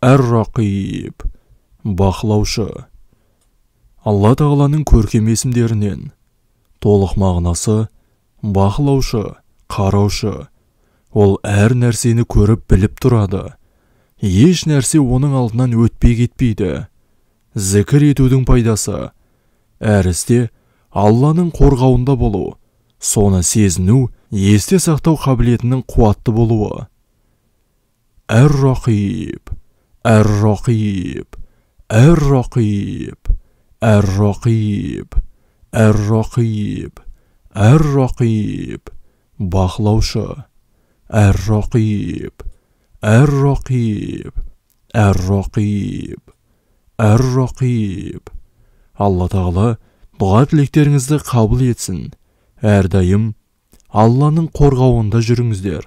Әр-Рақиб, бақылаушы. Алла Тағаланың көркем есімдерінен. Толық мағынасы бақылаушы, қараушы. Ол әр нәрсені көріп біліп тұрады. Еш нәрсе оның алдынан өтпей кетпейді. Зікір етудің пайдасы әр істе Алланың қорғауында болу, соны сезіну, есте сақтау қабілетінің қуатты болуы. Әр-Рақиб, Әр-Рақиб, Әр-Рақиб, Әр-Рақиб, Әр-Рақиб, Әр-Рақиб, бақылаушы. Әр-Рақиб, Әр-Рақиб, Әр-Рақиб, Әр-Рақиб. Алла Тағала дұға тілектеріңізді қабыл етсін. Әрдайым Алланың қорғауында жүріңіздер.